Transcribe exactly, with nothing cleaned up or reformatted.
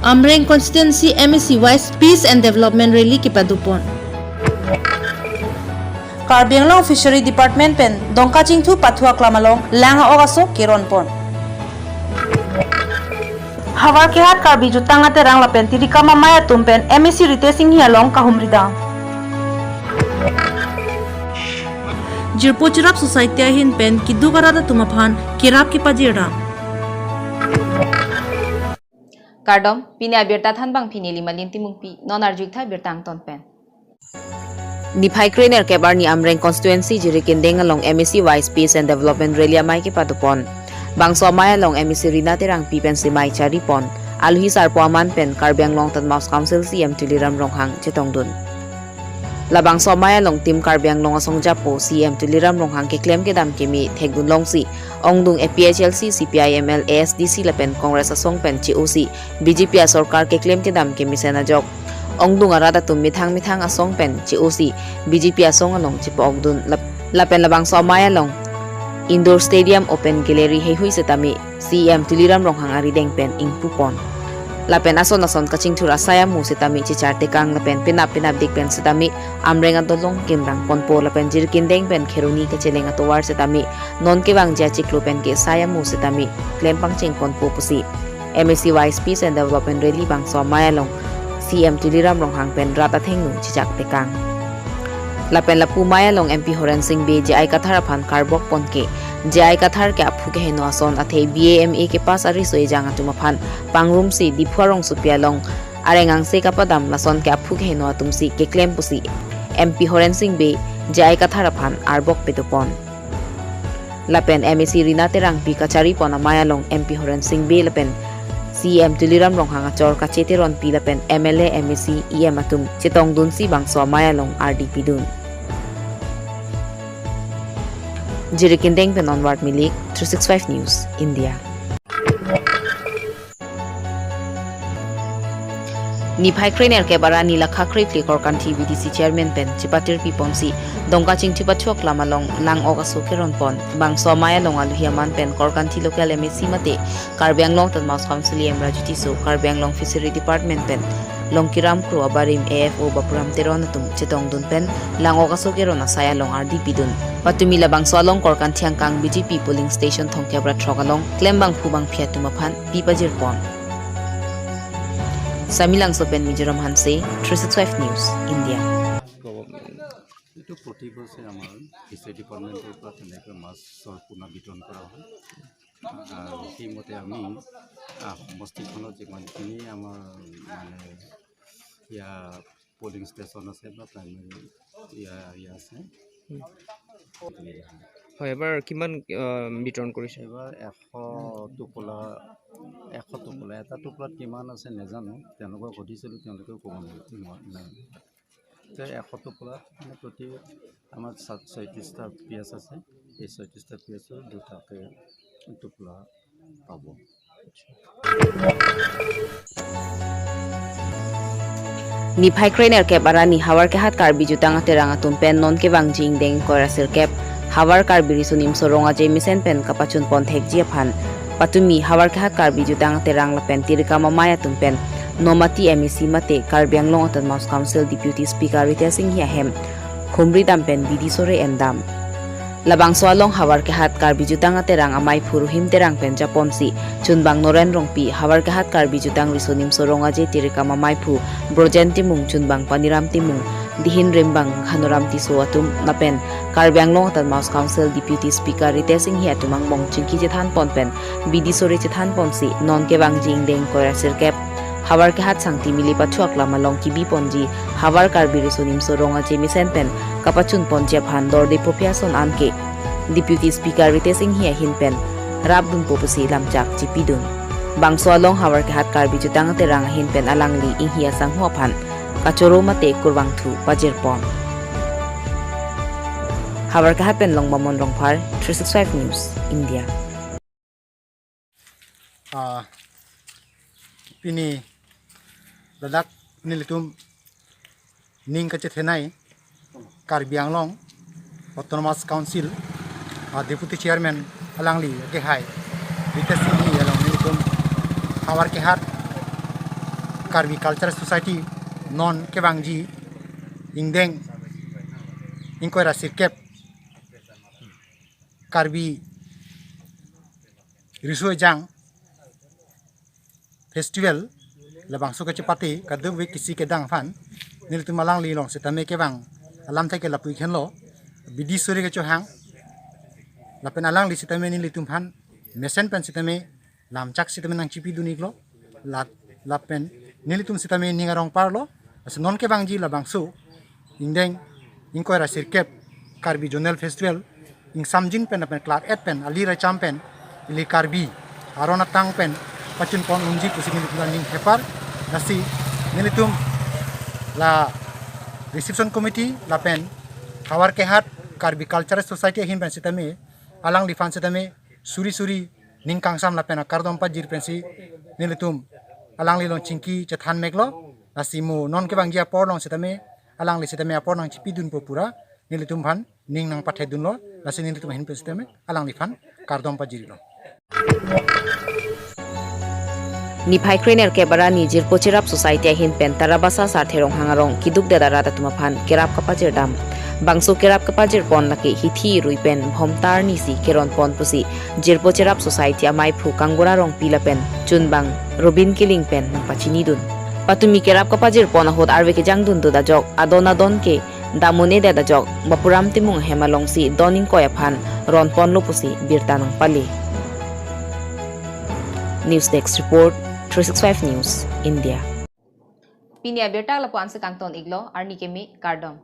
Amreng Constituency M A C wise Peace and Development Rally kepadopon. Karbi Anglong Fishery Department pen Dongkachingthu pathu aklam along lang a-ok aso keronpon. Havar Kehat Karbi Jutang Aterang lapen Tirikam Amei atum pen M A C Ritesh Enghi along kahumridam. Jirpo Cherap Society ahin pen keduk arat atum aphan kerap kepajirdam. Kardom, pini abirta thanbang pini Limalin Timungpi, non arju-ik tha birta angton pen. Niphai krenerkep arni Amreng Constituency Jirikindeng along M A C wise Peace and Development Rally amei kepadopon. Bangso amei along M A C Rina Terangpi pensi mei charipon. Aluhi sarpo aman pen Karbi Anglong Autonomous Council C E M Tuliram Ronghang chetongdun. Labangso amei along Team Karbi Anglong asong japo C E M Tuliram Ronghang keklem kedam keme thekdun longsi ongdung A P H L C, C P I M L, A S D C lapen Congress asong pen che-osi B J P asorkar keklem kedam kemesen ajok ongdung arat atum methang methang asong pen che-osi B J P asong along chepa-okdun lap-, lapen labangso amei along Indoor Stadium Open Gallery heihui setame C E M Tuliram Ronghang arideng pen ingpupon. Lapen ason ason kachingthur asai amu setame chechar tekang lapen penap penapdik pen setame Amreng adolong kimrang ponpo lapen Jirikindeng pen Kheroni kacheleng atovar setame non kevangji achiklo pen ke sai amu setame klem pangcheng ponpo pusi M A C wise Peace and Development Rally bangso amei along C E M Tuliram Ronghang pen rat athengno chechak tekang. Lapen lapu amei along M P Horen Sing Bey J I Kathar aphan karbok pon ke, J I Kathar ke aphu keheno ason athe B A M A kepass ariso ejang atum aphan pangrumsi Diphu arongsopi along areng angse kapadam lason ke aphu keheno atumsi keklem pusi M P Horen Sing Bey J I Kathar aphan arbok pedopon. Lapen M A C Rina Terangpi kacharipon amei along M P Horen Sing Bey lapen C E M Tuliram Ronghang achor Kache Teronpi lapen M L A, M A C, E M atum chetongdunsi bangso amei along ardi pidun. Jirikindeng pen Onward Milik, three six five News, India. Niphai krenerkep arni lakha krephli Korkanthi B D C Chairman pen chepatirpi ponsi Dongkachingthu pathu aklam along lang a-ok aso keronpon. Bangso amei along aluhi aman pen Korkanthi local M A C mate Karbi Anglong Autonomous Council E M Raju Tisso, Karbi Anglong Fishery Department pen Longkiram Kro abarim A F O Bapuram Teron atum chetongdun pen lang a-ok aso keron asai along ardi pidun. Patumi labangso along Korkanthi angkang B J P polling station thomkep ra throk along klembangphu bangphi atum aphan pi pajirpon. Samelangso pen Mizoram Hanse, three six five News, India. এইটো প্ৰতি বছৰে আমাৰ ফিচাৰী ডিপাৰ্টমেণ্টৰ পৰা তেনেকৈ মাছৰ পোনা বিতৰণ কৰা হয়। আৰু সেইমতে আমি, আহ, সমষ্টিখনত যিমানখিনি আমাৰ মানে ইয়াৰ পলিং ষ্টেচন আছে বা প্ৰাইমেৰী ইয়াৰ, ইয়াৰ আছে। হয়, এবাৰ কিমান, আহ, বিতৰণ কৰিছে? এইবাৰ এশ টোপোলা, এশ টোপোলা, এটা টোপোলাত কিমান আছে নাজানো, তেওঁলোকক সুধিছিলোঁ, তেওঁলোকেও ক'ব নোৱাৰে, নোৱা-, নাই। তে এশ টোপোলা মানে প্ৰতি আমাৰ সাত, ছয়ত্ৰিশটা পিয়াজ আছে, এই ছয়ত্ৰিশটা পিয়াজৰ দুটাকে টোপোলা পাব। Niphai krenerkep arni Havar Kehat Karbi Jutang Aterang atum pen non kevangji ingdeng ingkoi ra sirkep Havar Karbi Riso Nimso Rong Aje mesen pen kapachun pon thekji aphan patumi Havar Kehat Karbi Jutang Aterang lapen Tirikam Amei atum pen Nomati M A C mate Karbi Anglong Autonomous Council Deputy Speaker Ritesh Enghi ahem humridam pen bidi sore endam. Labangso along Havar Kehat Karbi Jutang Aterang ameiphu Ruhim Terang pen japonsi chunbang Noren Rongpi, Havar Kehat Karbi Jutang Riso Nimso Rong Aje Tirikam ameiphu Brojen Timung, chunbang Paniram Timung, dihin rimbang Hanoram Tisso atum lapen Karbi Anglong Autonomous Council Deputy Speaker Ritesh Enghi atum angbong chingki chethan pon pen bidi sore chethan ponsi non kevangji ingdeng ingkoi ra sirkep Havar Kehat Sangti Mili pathu aklam along kebi ponji Havar Karbi Riso Nimso Rong Aje mesen pen kapachun ponji aphan dorde phopi ason an ke Deputy Speaker Ritesh Enghi ahin pen rapdunpo pusi lamchak chepidun. Bangso along Havar Kehat Karbi Jutang Aterang ahin pen alangli Enghi asangho aphan kachoro mate kurvangthu pajirpon. Havar Kehat pen Longbamon Rongphar, three six five News, India. Ah, pini ladak nelitum ning kachethenei Karbi Anglong Autonomous Council, ah, Deputy Chairman alangli akehai Ritesh Enghi along nelitum Havar Kehat Karbi Cultural Society non kevangji ingdeng ingkoi ra sirkep Karbi Riso Ejang Festival labangso kachepate kadokave kisi kedang aphan nelitum alangli along sitame kevang alamthe ke lapu-ik henlo, bidi suri kechohang lapen alangli sitame nelitum aphan mesen pen sitame lamchak sitame nangchipidun-iklo. La lapen nelitum sitame ning arong parlo. Lasi non kevangji labangso ingdeng ingkoi ra sirkep Karbi Zonal Festival ingsamjin pen lapen klar-et pen ali racham pen ili Karbi aron atang pen pachun pon unji pusi nelitum aning hepar. Lasi nelitum la reception committee lapen Hawar Kehat Karbi Cultural Society ahin pen sitame alangliphan sitame suri suri ning kangsam lapen akardom pajir pensi nelitum alangli along chingki chethan meklo. Lasi mo non kevangji apor along sitame alangli sitame apor nangchipidunpo pura nelitum aphan ning nangpathedunlo. Lasi nelitum ahin pen sitame alangliphan kardom pajirlo. Niphai krenerkep arni Jirpo Cherap Society ahin pen Tarabasa Sarthe Ronghang arong kidukdet arat atum aphan kerap kapajirdam. Bangso kerap kapajirpon lake hithi irui pen bhomtar nisi keronpon pusi Jirpo Cherap Society amaiphu Kanggura Rongpi lapen chunbang Robin Killing pen nangpachinidun. Patumi kerap kapajirpon ahut arve kejang dundun ajok adon adon ke dam un-edet ajok Bapuram Timung ahem alongsi don ingkoi aphan ronponlo pusi birta nangpale. News Desk Report, three six five News, India. Pini abirta lapu-an si kangton-iklo, arni keme kardom.